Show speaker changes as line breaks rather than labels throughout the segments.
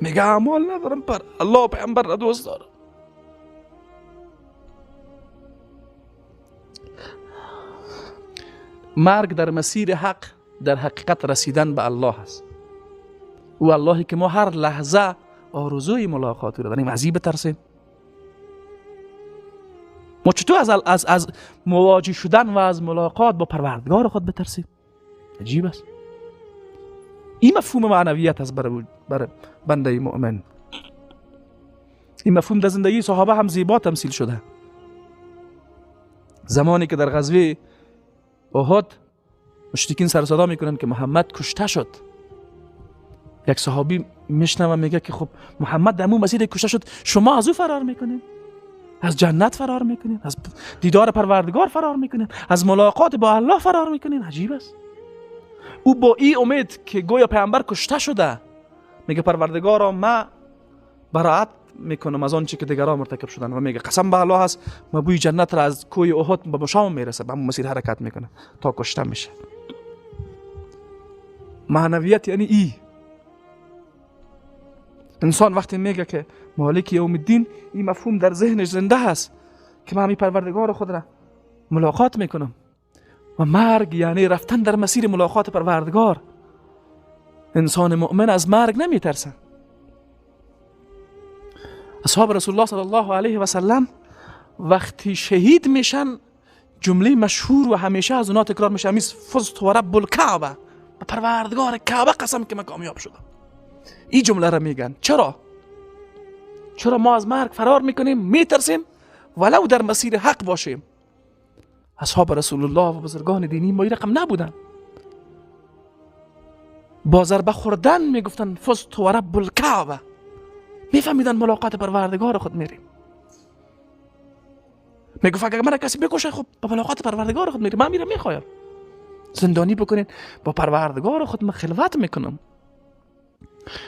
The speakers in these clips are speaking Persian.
میگه اعمال ندارم، پر الله پیامبر را دوست دارم. مرگ در مسیر حق، در حقیقت رسیدن به الله است. او اللهی که ما هر لحظه آرزوی ملاقات او را داریم، از این بترسیم. ما چطور از مواجه شدن و از ملاقات با پروردگار خود بترسیم؟ عجیب است. این مفهوم معنویت است برای بنده مؤمن. این مفهوم در زندگی صحابه هم زیبا تمثیل شده. زمانی که در غزوه احد مشرکین سر صدا میکنن که محمد کشته شد، یک صحابی میشنوه میگه که خب محمد در مو مسیر کشته شد، شما از او فرار میکنین، از جنت فرار میکنین، از دیدار پروردگار فرار میکنین، از ملاقات با الله فرار میکنین. عجیب است. او با این امید که گویا پیامبر کشته شده میگه پروردگارا ما براعت میکنم از آنچه که دیگران مرتکب شدن، و میگه قسم به الله هست ما بوی جنت را از کوه احد به مشام میرسه، به مسیر حرکت میکنه تا کشته میشه. معنویت یعنی ای انسان وقتی میگه که مالک یوم الدین، این مفهوم در ذهنش زنده هست که من پروردگار خود را ملاقات میکنم، و مرگ یعنی رفتن در مسیر ملاقات پروردگار. انسان مؤمن از مرگ نمیترسه. اصحاب رسول الله صلی الله علیه و سلم وقتی شهید میشن، جمله مشهور و همیشه از اونا تکرار میشه، همیز فزت و رب الکعبه، به پروردگار کعبه قسم که من کامیاب شدم. این جمله را میگن. چرا؟ چرا ما از مرگ فرار میکنیم، میترسیم ولو در مسیر حق باشیم؟ اصحاب رسول الله و بزرگان دینی ما این رقم نبودن. با ضربه خوردن میگفتن فزت و رب الکعبه، میفهمیدن ملاقات پروردگار خود میریم. میگفت اگر من کسی بکشه، خب با ملاقات پروردگار خود میریم، من میرم میخوایم زندانی بکنین، با پروردگار خود من خلوت میکنم.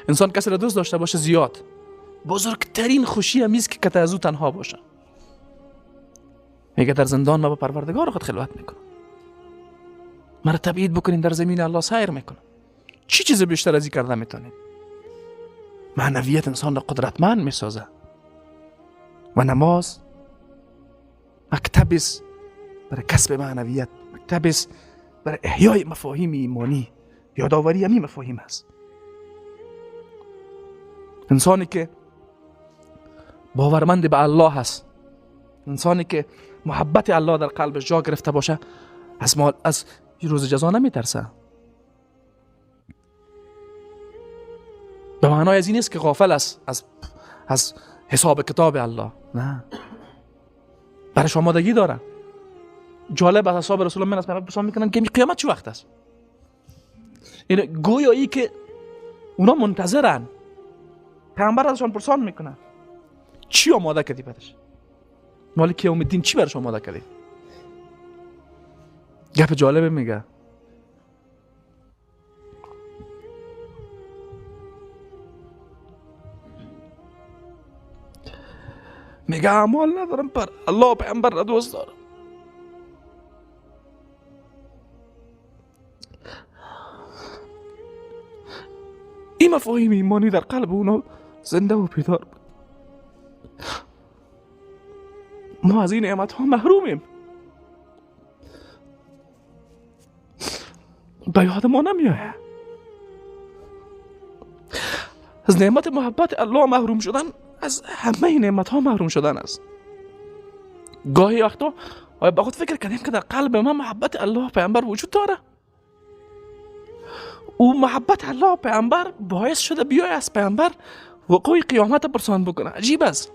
انسان کسی را دوست داشته باشه زیاد، بزرگترین خوشی همیست که کت از او تنها باشه. میگه در زندان من با پروردگار خود خلوت میکنم، مرا تبعید بکنین در زمین الله سیر میکنم. چی چیز بیشتر از این کرده میتونین؟ معنویت انسان را قدرتمند میسازه. و نماز مکتب است برای کسب معنویت، مکتب است برای احیای مفاهیم ایمانی، یادآوری همین مفاهیم است. انسانی که باورمند به الله هست، انسانی که محبت الله در قلبش جا گرفته باشه، از روز جزا نمیترسه. به معنای از این نیست که غافل است از حساب کتاب الله، نه، برش آمادگی داره. جالب از اصحاب رسول الله من از پیامبر پرسان میکنن که قیامت چه وقت است؟ یعنی گویا ای که اونا منتظرن، پیامبر ازشان پرسان میکنن چی آماده کردی برش؟ مالک یوم الدین چی برش آماده کردی؟ گپ جالب میگه. میگه اعمال ندارم، پر الله پیامبر را دوست دارم. این مفاهیم ایمانی در قلب اونا زنده و بیدار بود. ما از این نعمت ها محرومیم، به یاد ما نمیآید. از نعمت محبت الله محروم شدن، از همه نعمت ها محروم شدن است. گاهی وقتا آیا با خود فکر کردیم که در قلب ما محبت الله پیامبر وجود داره؟ او محبت الله پیامبر باعث شده بیای از پیامبر وقوع قیامت پرسان بکنه. عجیب است.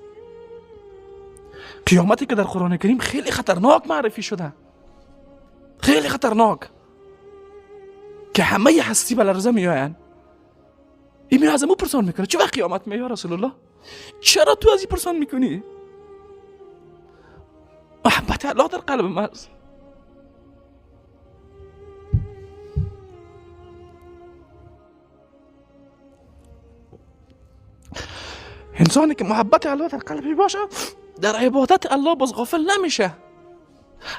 قیامتی که در قرآن کریم خیلی خطرناک معرفی شده، خیلی خطرناک، که همه هستی به لرزه میآیند. این می از او پرسان میکنه چه وقت قیامت میآید یا رسول الله؟ چرا تو از این پرسان میکنی؟ محبت الله در قلب من است. انسانی که محبت الله در قلبش باشه، در عبادت الله باز غافل نمیشه،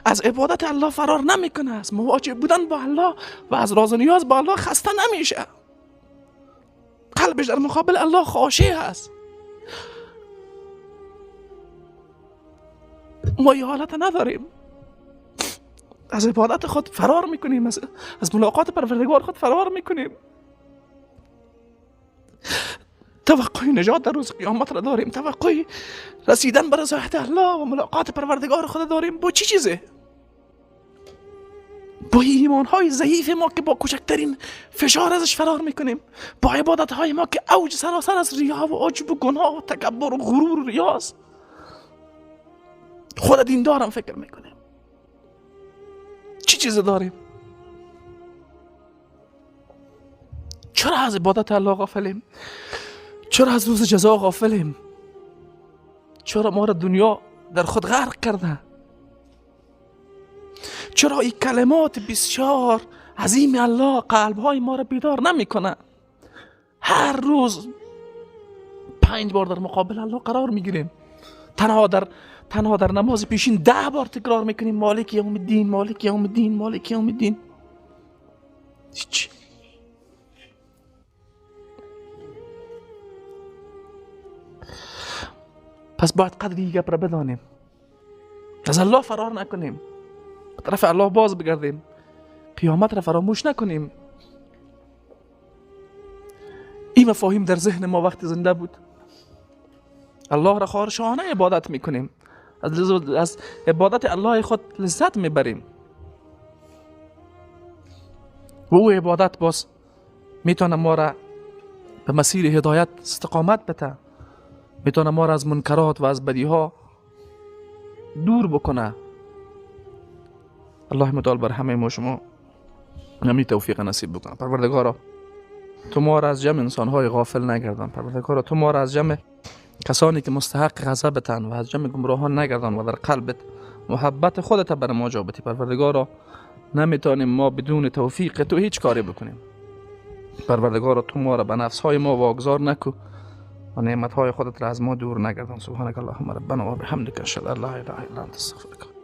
از عبادت الله فرار نمیکنه، از مواجه بودن با الله و از راز و نیاز با الله خسته نمیشه. قلبش در مقابل الله خاشع هست. ما یه حالت نداریم، از عبادت خود فرار میکنیم، از ملاقات پروردگار خود فرار میکنیم. توقع نجات در روز قیامت را داریم، توقع رسیدن به رضایت الله و ملاقات پروردگار خود داریم. با چی چیزه؟ با ایمان های ضعیف ما که با کوچکترین فشار ازش فرار میکنیم، با عبادت های ما که اوج سراسر از ریا و عجب و گناه و تکبر و غرور و ریاست. خود دیندارم فکر میکنیم. چی چیز داریم؟ چرا از عبادت الله غافلیم؟ چرا از روز جزا غافلیم؟ چرا ما را دنیا در خود غرق کرده؟ چرا این کلمات بسیار عظیم الله قلب های ما را بیدار نمیکنه؟ هر روز 5 بار در مقابل الله قرار میگیریم. تنها در نماز پیشین 10 بار تکرار میکنیم مالک یوم الدین، مالک یوم الدین، مالک یوم الدین. هیچ. پس باید قدر این گپ را بدانیم، از الله فرار نکنیم، به طرف الله باز بگردیم، قیامت را فراموش نکنیم. این مفاهیم در ذهن ما وقتی زنده بود، الله را خارشانه عبادت میکنیم، از عبادت الله خود لذت میبریم و او عبادت باز میتونه ما را به مسیر هدایت استقامت بده، میتونه ما را از منکرات و از بدیها دور بکنه. الله متعال بر همه ما شما نمی توفیق نصیب بکنه. پروردگارا تو ما را از جمع انسانهای غافل نگردان. پروردگارا تو ما را از جمع کسانی که مستحق غضبتن و از جمع گمراهان نگردان و در قلبت محبت خودت بر ما جا بتی. پروردگارا نمیتونیم ما بدون توفیق تو هیچ کاری بکنیم. پروردگارا تو ما را به نفسهای ما واگذار نکو و نعمتهای خودت را از ما دور نگردان. سبحانك اللهم ربنا و بحمدک اشهد ان لا اله الا انت استغفرک.